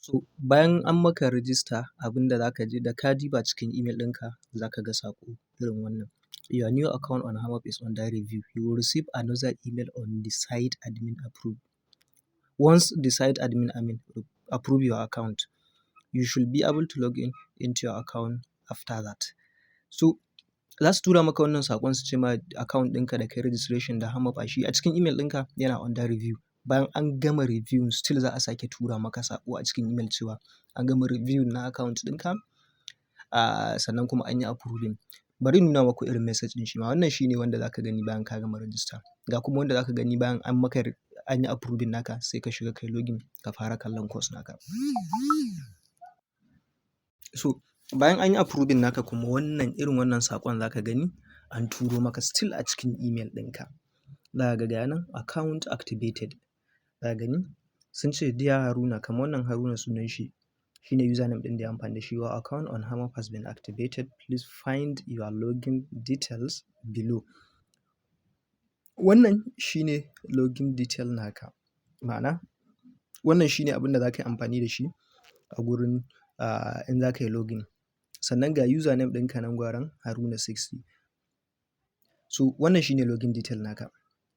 So bayan an maka rijista, abin da za ka je da ka diba cikin email ɗinka, za ka ga saƙo irin wannan. "Your new account on Hamap is under review. You will receive another email on the site admin approve. Once the site admin approve your account, you should be able to log in into your account after that." So za su tura maka wannan saƙon su ce ma account ɗinka da kai registration da Hamap a shi a cikin email ɗinka yana under review. Bayan an gama review, still za a sake tura maka saƙo a cikin email cewa an gama review na account ɗinka, sannan kuma an yi approving. Bari in nuna maku irin message ɗin shi ma. Wannan shine wanda za ka gani bayan ka gama register. Ga kuma wanda za ka gani bayan an maka an yi approving naka, sai ka shiga kai login ka fara kallon course naka. So bayan an yi approving naka kuma, wannan irin wannan saƙon za ka gani an turo maka still a cikin email ɗinka. Za ka ga ga nan "account activated". Za ka gani sun ce, "Dear Haruna", kamar wannan Haruna sunan shi, shine username ɗin da ya amfani da shi. "Your account on Hamap has been activated. Please find your login details below." Wannan shine login detail naka. Ma'ana, wannan shine abin da za ka yi amfani da shi a gurin in za ka yi login. Sannan ga username ɗinka nan gwaran, Haruna60. So wannan shine login detail naka.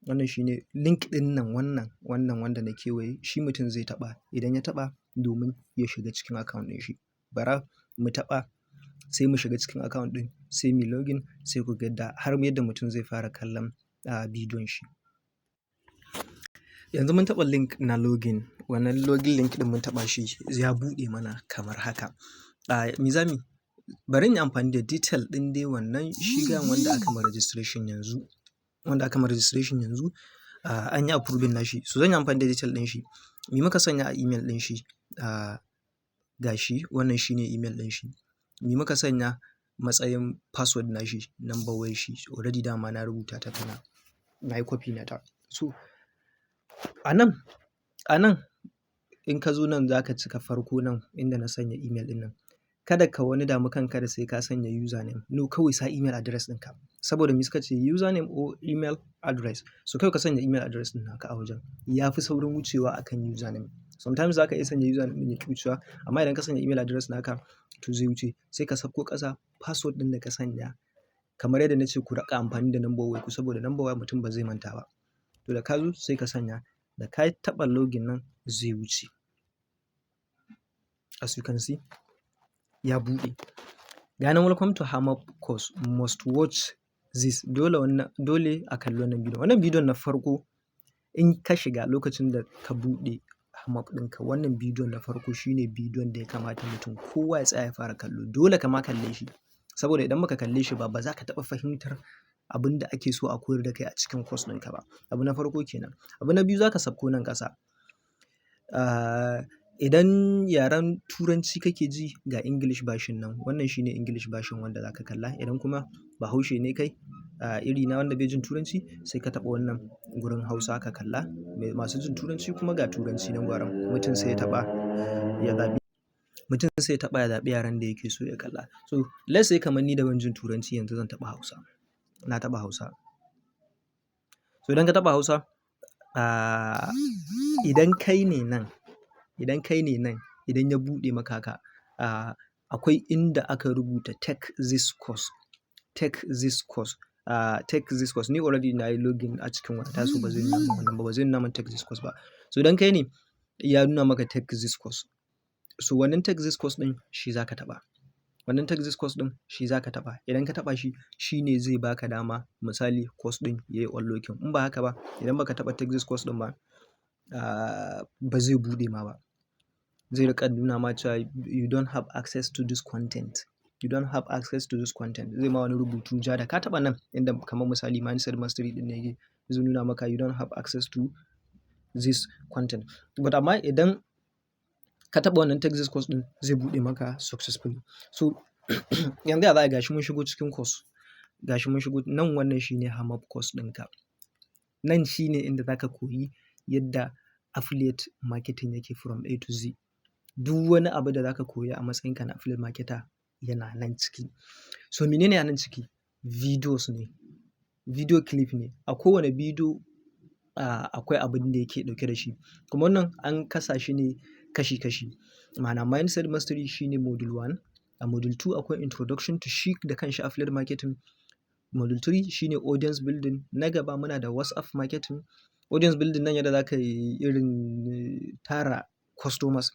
Wannan shine link ɗin nan, wannan wanda na kewaye shi mutum zai taɓa idan ya taɓa domin ya shiga cikin account ɗin shi. Bara mu taɓa, sai mu shiga cikin account ɗin, sai mu login, sai ku ga yadda har yadda mutum zai fara kallon bidiyon shi. Yanzu mun taɓa link na login. Wannan login link ɗin mun taɓa shi, ya buɗe mana kamar haka. Me zamuyi? Bari in yi amfani da detail ɗin dai wannan shigan wanda aka ma registration yanzu. Wanda aka ma registration yanzu, an yi approving nashi. So zan yi amfani da detail ɗin shi. Me muka sanya a email ɗin shi? Ga shi, wannan shine email ɗin shi. Me muka sanya matsayin password nashi? Number wayar shi. Already dama na rubuta ta tana, na yi copy nata. So a nan in ka zo nan, za ka cika farko nan inda na sanya email ɗin nan. Kada ka wani damu kanka da sai ka sanya username. No, kawai sa email address ɗinka. Saboda me suka ce username or email address? So kawai ka sanya email address ɗin naka a wajen. Ya fi saurin wucewa akan username. Sometimes za ka iya sanya username ɗin ya ƙi wucewa, amma idan ka sanya email address naka, to zai wuce. Sai ka sauko ƙasa, password ɗin da ka sanya. Kamar yadda na ce, ku riƙa amfani da number wayar ku saboda number waya mutum ba zai manta ba. To da ka zo sai ka sanya, da ka taɓa login nan zai wuce. As you can see, ya buɗe. Ga nan, "Welcome to Hamap course, must watch this." Dole wannan, dole a kalli wannan bidiyon. Wannan bidiyon na farko in ka shiga lokacin da ka buɗe Hamap ɗinka, wannan bidiyon na farko shine bidiyon da ya kamata mutum kowa ya tsaya ya fara kallo. Dole ka ma kalle shi. Saboda idan ba ka kalle shi ba, ba za ka taɓa fahimtar abin da ake so a koyar da kai a cikin course ɗinka ba. Abu na farko kenan. Abu na biyu, za ka sauko nan ƙasa. Idan yaren Turanci kake ji, ga English version nan. Wannan shine English version wanda za ka kalla. Idan kuma Bahaushe ne kai, iri na wanda bai jin Turanci, sai ka taɓa wannan gurin Hausa ka kalla. Masu jin Turanci kuma ga Turanci nan gwaran. Mutum sai ya taɓa ya zaɓi. Mutum sai ya taɓa ya zaɓi yaren da yake so ya kalla. So let's say kamar ni da ban jin Turanci, yanzu zan taɓa Hausa. Na taɓa Hausa. So idan ka taɓa Hausa, idan kai ne nan, idan kai ne nan, idan ya buɗe maka haka, akwai inda aka rubuta "take this course", "take this course", "take this course". Ni already na yi login a cikin wayata, so ba zai nuna min wannan ba, ba zai nuna min "take this course" ba. So idan kai ne ya nuna maka "take this course", so wannan "take this course" ɗin shi za ka taɓa. Wannan "take this course" ɗin shi za ka taɓa. Idan ka taɓa shi, shi ne zai baka dama misali course ɗin yayi unlocking. In ba haka ba, idan ba ka taɓa "take this course" ɗin ba, ba zai buɗe ma ba. Zai riƙa nuna ma cewa "You don't have access to this content. You don't have access to this content." Zai ma wani rubutu ja da ka taɓa nan inda kamar misali Mindset Mastery ɗin ne yake, zai nuna maka "You don't have access to this content." But amma idan ka taɓa wannan "take this course" ɗin, zai buɗe maka successfully. So yanzu ya za ayi? Gashi mun shigo cikin course. Gashi mun shigo nan, wannan shine Hamap course ɗinka. Nan shine inda za ka koyi yadda affiliate marketing yake from A to Z. Duk wani abu da za ka koya a matsayinka na affiliate marketer yana nan ciki. So menene a nan ciki? Videos ne, video clip ne. A kowane bidiyo, akwai abin da yake ɗauke da shi. Kuma wannan an kasa shi ne kashi-kashi. Ma'ana, Mindset Mastery shine module 1. A module 2 akwai introduction to shi da kanshi affiliate marketing. Module 3 shine audience building. Na gaba muna da WhatsApp marketing. Audience building nan yadda za ka yi irin tara customers.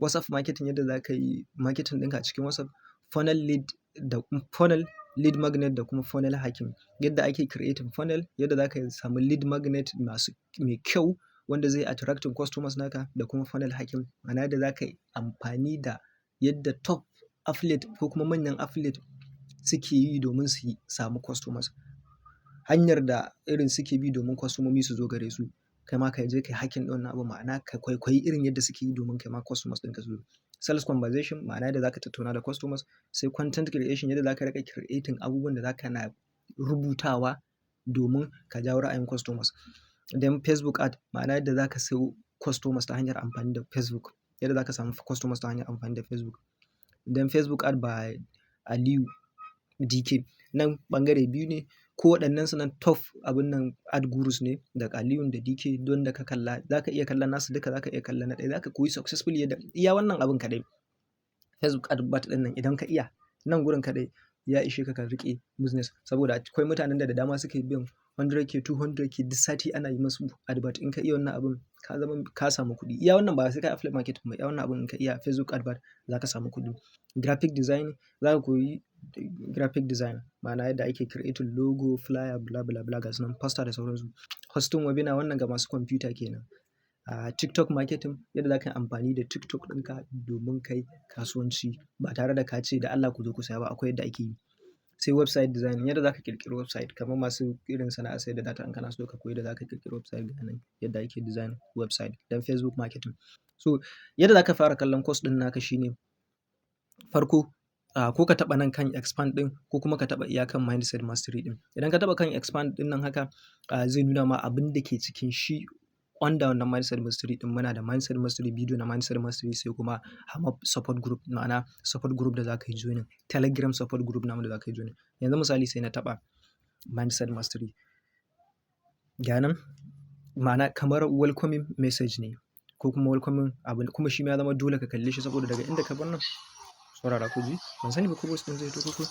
WhatsApp marketing, yadda za ka yi marketing ɗinka a cikin WhatsApp. Funnel lead da funnel, lead magnet da kuma funnel hacking. Yadda ake creating funnel, yadda za ka samu lead magnet masu mai kyau wanda zai attracting customers naka, da kuma funnel hacking. Ma'ana, yadda za ka yi amfani da yadda top affiliate ko kuma manyan affiliate suke yi domin su samu customers. Hanyar da irin suke bi domin kwastomomi su zo gare su. Kai ma ka je ka yi hacking ɗin wannan abun, ma'ana ka kwaikwayi irin yadda suke yi domin kai ma customers ɗinka su zo. Sales conversation, ma'ana yadda za ka tattauna da customers. Sai content creation, yadda za ka riƙa creating abubuwan da za ka na rubutawa domin ka jawo ra'ayin customers. Then Facebook ad, ma'ana yadda za ka sayo customers ta hanyar amfani da Facebook. Yadda za ka samu customers ta hanyar amfani da Facebook. Then Facebook ad by Aliyu DK. Nan ɓangare biyu ne. Ko waɗannan su nan top abun nan ad gurus ne, da Aliyun da DK. Don da ka kalla, za ka iya kallon nasu duka, za ka iya kallon na ɗaya. Za ka koyi successfully yadda iya wannan abun kaɗai. Facebook advert ɗin nan idan ka iya, nan gurin kaɗai ya ishe ka ka riƙe business. Saboda akwai mutanen da dama suke biyan 100K, 200K duk sati ana yi musu advert. In ka iya wannan abun, ka zama ka samu kuɗi. Iya wannan, ba sai ka yi affiliate marketing ba. Iya wannan abun in ka iya Facebook advert, za ka samu kuɗi. Graphic design, za ka koyi graphic design, ma'ana yadda ake creating logo, flyer, bla bla bla, gasu nan, poster da sauransu. Hosting webinar, wannan ga masu kwamfuta kenan. TikTok marketing, yadda za ka yi amfani da TikTok ɗinka domin kai kasuwanci ba tare da ka ce da Allah ku zo ku saya ba, akwai yadda ake yi. Sai website design, yadda za ka ƙirƙiri website, kamar masu irin sana'ar sayar da data, in kana so ka koyi yadda za ka ƙirƙiri website, ga nan yadda ake design website. Dan Facebook marketing. So yadda za ka fara kallon course ɗin naka shine farko, ko ka taɓa nan kan expand ɗin, ko kuma ka taɓa iyakan Mindset Mastery ɗin. Idan ka taɓa kan expand ɗin nan haka, zai nuna ma abin da ke cikin shi under wannan Mindset Mastery ɗin. Muna da Mindset Mastery, video na Mindset Mastery, sai kuma Hamab support group, ma'ana support group da za ka yi joining. Telegram support group namu da za ka yi joining. Yanzu misali sai na taɓa Mindset Mastery. Ga nan, ma'ana kamar welcoming message ne ko kuma welcoming abun, kuma shi ma ya zama dole ka kalle shi saboda daga inda ka bar nan, saurara ku ji, ban sani ba ko voice ɗin zai fito ko.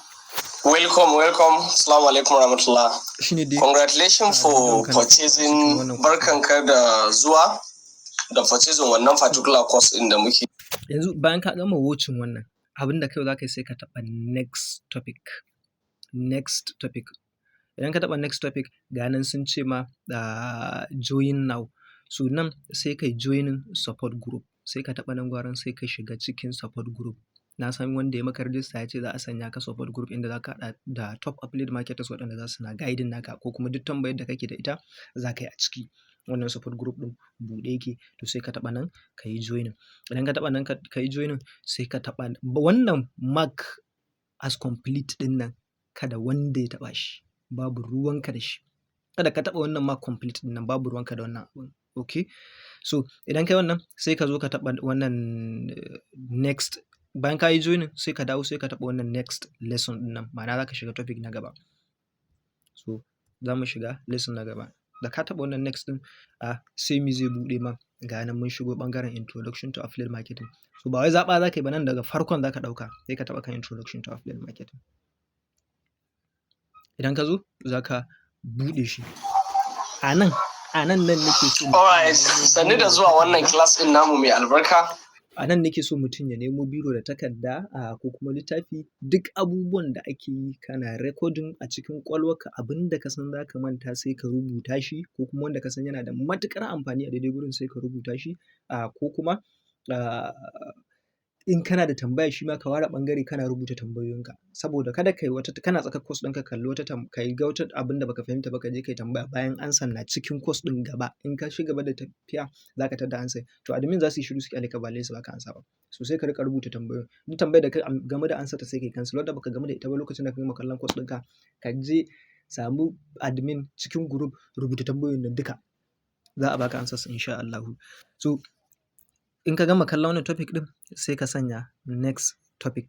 Welcome, welcome. Assalamu alaikum warahmatullah. Shine dai. Congratulations for purchasing. Barkanka da zuwa da purchasing wannan particular course ɗin da muke. Yanzu bayan ka gama watching wannan, abin da kawai za ka yi, sai ka taɓa next topic. Next topic. Idan ka taɓa next topic, ga nan sun ce ma join now. So nan sai ka yi joining support group. Sai ka taɓa nan gwaran, sai ka shiga cikin support group. Na san wanda ya maka rajista ya ce za a sanya ka support group inda za ka haɗa da top affiliate marketers waɗanda za su na guiding naka, ko kuma duk tambayar da kake da ita za ka yi a ciki. Wannan support group ɗin buɗe yake, to sai ka taɓa nan ka yi joining. Idan ka taɓa nan ka yi joining, sai ka taɓa wannan mark as complete ɗin nan, kada wanda ya taɓa shi, babu ruwanka da shi. Kada ka taɓa wannan mark complete ɗin nan, babu ruwanka da wannan abun. Okay? So idan ka yi wannan, sai ka zo ka taɓa wannan next. Bayan ka yi joining, sai ka dawo, sai ka taɓa wannan next lesson ɗin nan, ma'ana za ka shiga topic na gaba. So za mu shiga lesson na gaba. Da ka taɓa wannan next ɗin, sai me zai buɗe ma? Ga nan mun shigo ɓangaren introduction to affiliate marketing. So ba wai zaɓa za ka yi ba nan, daga farkon za ka ɗauka, sai ka taɓa kan introduction to affiliate marketing. Idan ka zo, za ka buɗe shi. A nan nake so. Alright, sannu da zuwa wannan class ɗin namu mai albarka. A nan nake so mutum ya nemo biro da takarda ko kuma littafi. Duk abubuwan da ake yi kana recording a cikin ƙwaƙwalwarka. Abin da ka san za ka manta, sai ka rubuta shi, ko kuma wanda ka san yana da matuƙar amfani a daidai gurin, sai ka rubuta shi, ko kuma in kana da tambaya, shi ma ka ware ɓangare kana rubuta tambayoyinka, saboda kada kai wata kana tsakar course ɗinka kalli wata ka ga wata abin da baka fahimta ba, ka je kai tambaya bayan amsan na cikin course ɗin gaba. In ka ci gaba da tafiya, za ka tadda amsar. To admin za su yi shiru su ƙyale ka, ba lallai su baka amsa ba. So sai ka riƙa rubuta tambayoyin. Duk tambayar da ka game da amsar ta, sai kai cancel. Wadda baka gamu da ita ba, lokacin da ka gama kallon course ɗinka, ka je samu admin cikin group, rubuta tambayoyin nan duka, za a baka answers insha Allahu. So in ka gama kallon wannan topic ɗin, sai ka sanya next topic.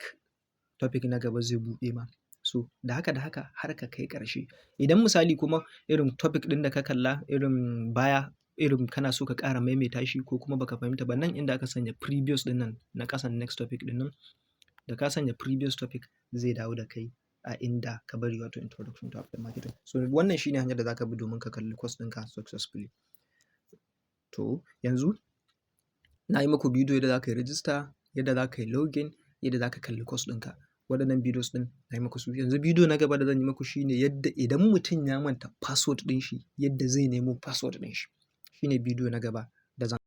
Topic na gaba zai buɗe ma. So da haka da haka har ka kai ƙarshe. Idan misali kuma irin topic ɗin da ka kalla irin baya irin kana so ka ƙara maimaita shi ko kuma baka fahimta ba, nan inda aka sanya previous ɗin nan na ƙasan next topic ɗin nan, da ka sanya previous topic zai dawo da kai a inda ka bari, wato introduction to affiliate marketing. So wannan shine hanyar da zaka bi domin ka kalli course ɗinka successfully. To yanzu na yi muku bidiyo yadda za ka yi register, yadda za ka yi login, yadda za ka kalli course ɗinka. Waɗannan videos ɗin na yi muku su. Yanzu bidiyo na gaba da zan yi muku shine yadda idan mutum ya manta password ɗin shi, yadda zai nemo password ɗin shi. Shine bidiyo na gaba da zan